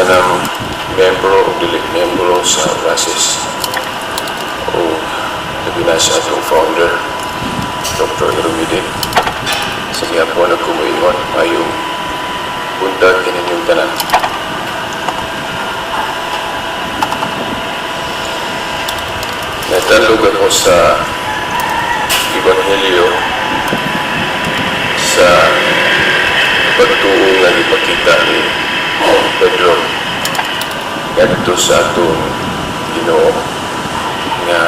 Tanang membro o dili membro sa Rasis o labi na sa atong founder, Dr. Erumide. Sa gihapon ako moingon, mayong buntag kaninyong tanan. Natandog ako sa Ebanghelyo sa pagtuo nga gipakita ni Pedro ngadto sa atong Ginoo nga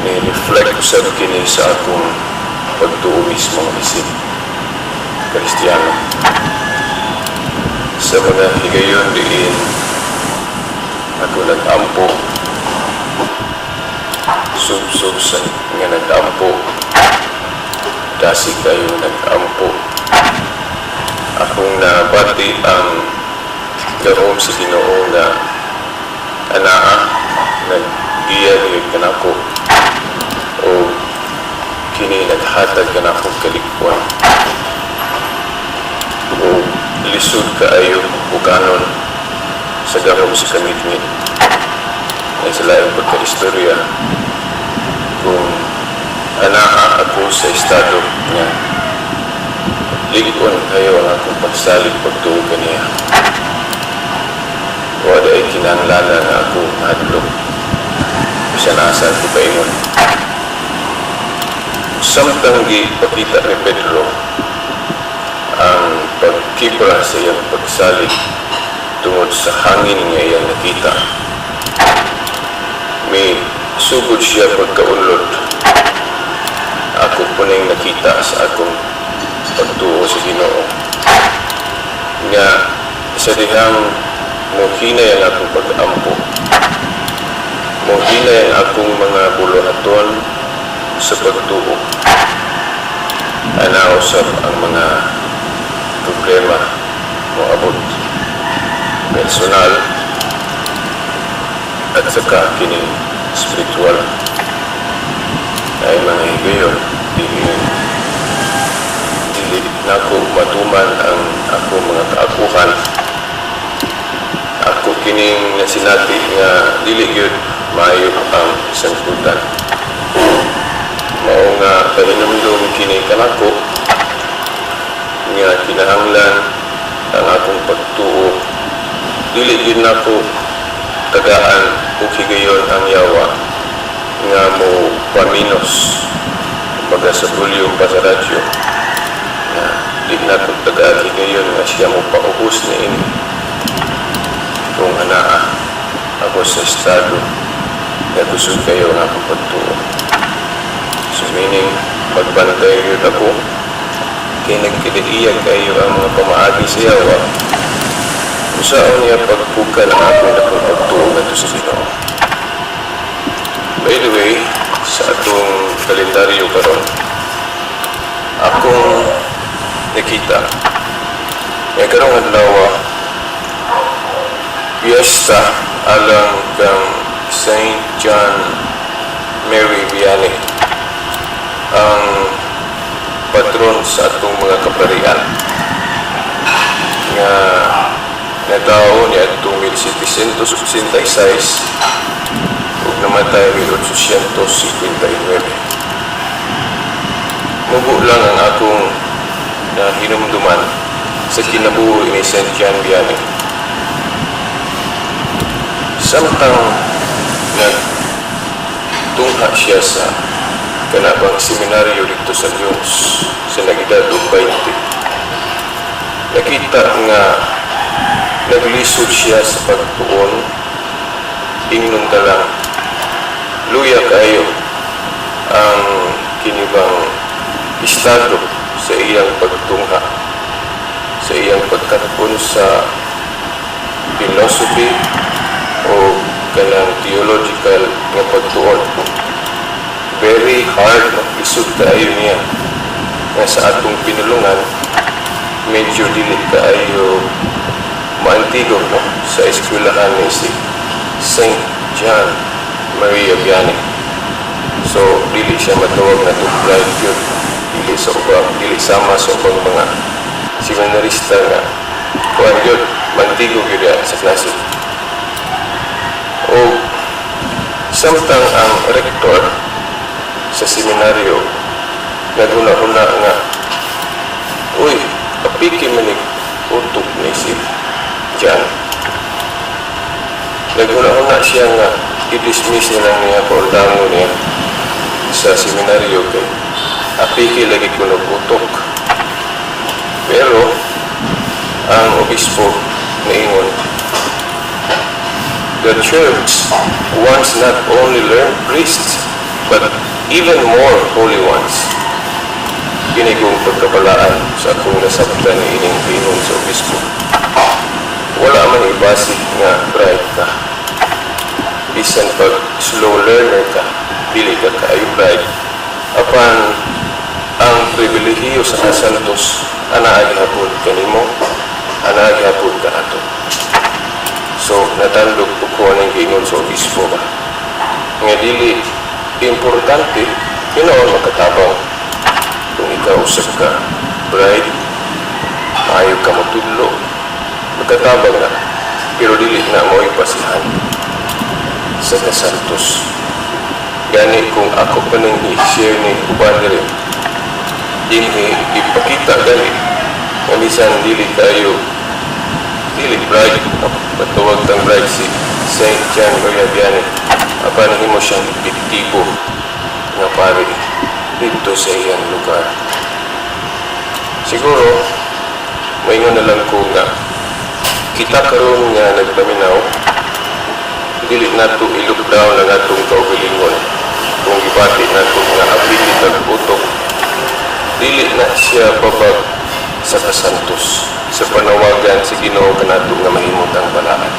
ni-reflect usab kini sa akong pagtuo mismo isip Kristiyano. Sa mga higayon diin ako nag-ampo, subsob sa nga nag-ampo, dasi kayo nag-ampo, akong nabati ang gahom sa Ginoo nga anaa naggiya gyud kanako o kini naghatag kanako kalikwan o lisod kaayo bukanon sa gahom sa kamit-mit. Ay sa laing pagkaistorya, kung anaa ako sa estado nga lig-on kayo ang akong pagsalig pagtuo kaniya, wala ay kinahanglan nga ako mahadlok bisan asa ko paingon. Samtang gipakita ni Pedro ang pagkibra sa iyang pagsalig tungod sa hangin nga iyang nakita, may sugod siya pagkaunlod. Ako po ning nakita sa akong pagtuo sa Ginoo nga sa dihang mohinay ang akong pag-ampo, mohinay ang akong mga buluhaton sa pagtuo, ana usab ang mga problema moabot personal at saka kini spiritual. Ay mga higayon, dili dili nako matuman ang akong mga kaakuhan. Ako kining nasinati nga dili gyud maayo ang sangkutan. Mao nga pahinumdum kini kanako nga kinahanglan ang akong pagtuo. Dili gyud nako tagaan og higayon ang yawa nga mo paminos, kumbaga sa volume pa sa radyo, nga di nako tagaan higayon nga siya mo paubos niini kung anaa ako sa estado nga kusog kayo ang akong pagtuo. So meaning, magbantay gyud ako kay nagkidaiya kayo ang mga pamaagi sa yawa usaon niya pagpukan ang akong dakong pagtuo ngadto sa Ginoo. By the way, sa atong kalendaryo karon, akong nakita nga karong adlaw piyesta alang kang Saint John Mary Vianney, ang patron sa atong mga kaparian nga natawo niya atong 1786 ug namatay 1859. Mubo lang ang akong nahinumduman sa kinabuhi ni Saint John Vianney. Samtang nagtungha siya sa kanabang seminaryo dito sa Lyons sa nag-edad og 20, nakita nga naglisod siya sa pagtuon. Ingnon talang luya kayo ang kinibang estado sa iyang pagtungha, sa iyang pagkaton sa philosophy o kanang theological nga pagtuon. Very hard, no? Lisod kaayo niya nga sa atong pinulungan medyo dili kaayo maantigo, no, sa eskwelahan ni si Saint John Maria Vianney. So dili siya matawag na top right yun, dili sa ubang, dili sama sa ubang mga seminarista nga kuan yun. Mantigo gyud sa klase. O samtang ang rektor sa seminaryo naghuna-huna nga, "Uy, apiki man ni utok ni si John." Naghuna-huna siya nga i-dismiss na lang niya, pauldango niya sa seminaryo kay apiki lagi kuno utok. Pero ang obispo niingon, "The church wants not only learned priests, but even more holy ones." Kini kong pagkabalaan sa akong nasabtan ni ining ingon sa obispo. Wala man ibasi nga bright ka. Bisan pag slow learner ka, dili ka kaayo bright. Apan ang pribilehiyo sa kasantos, anaa gihapon kanimo, anaa gihapon kanato. So, natandog po ko ang giingon sa obispo ba. Nga dili importante, hinoon makatabang kung ikaw usab ka bright, maayo ka motudlo, makatabang na, pero dili na mo ipasihan sa kasantos. Gani kung ako pa nang i-share ni uban diri, dinhi ipakita gani nga bisan dili kayo, dili bright, patawag tang bright si Saint John Maria Vianney, apan himo siyang epektibo nga pari dito sa iyang lugar. Siguro, maingon na lang ko nga kita karon nga nagpaminaw, dili nato i-look down ang atong kaugalingon. Kung gibati nato nga apiki tag utok, dili na siya babag sa kasantos sa panawagan sa Ginoo kanato nga mahimutang balaan.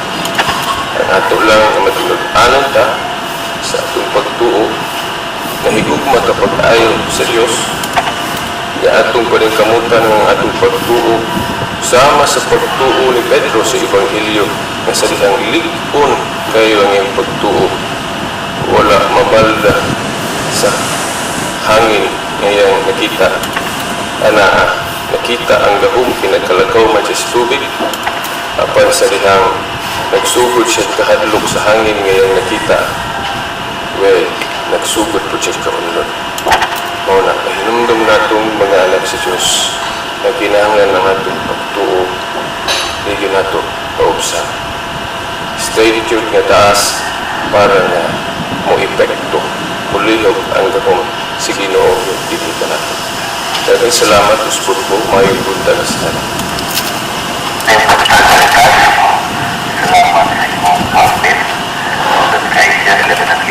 Ang ato lang nga matinud-anon ta sa atong pagtuo nga higugma ta pag-ayo sa Dios, nga atong paningkamutan ng atong pagtuo sama sa pagtuo ni Pedro sa Ebanghelyo nga sa dihang lig-on kayo ang iyang pagtuo, wala mabalda sa hangin nga iyang nakita. Anaa nakita ang gahom, kay nagkalakaw man siya sa tubig, apan sa dihang nagsugod siya kahadlok sa hangin nga iyang nakita, well, nagsugod po siya kaunlod. Mao na, pahinumdum natong mga anak sa Diyos na kinahanglan ng atong pagtuo, di nato paubsan. Stay tuned nga taas para nga mo epekto, mulihok ang gahom si Ginoo dinhi kanato. Daghang salamat, usbon ko, maayong buntag sa tanan. Salamat sa imong kapit. Kay siya 11 ang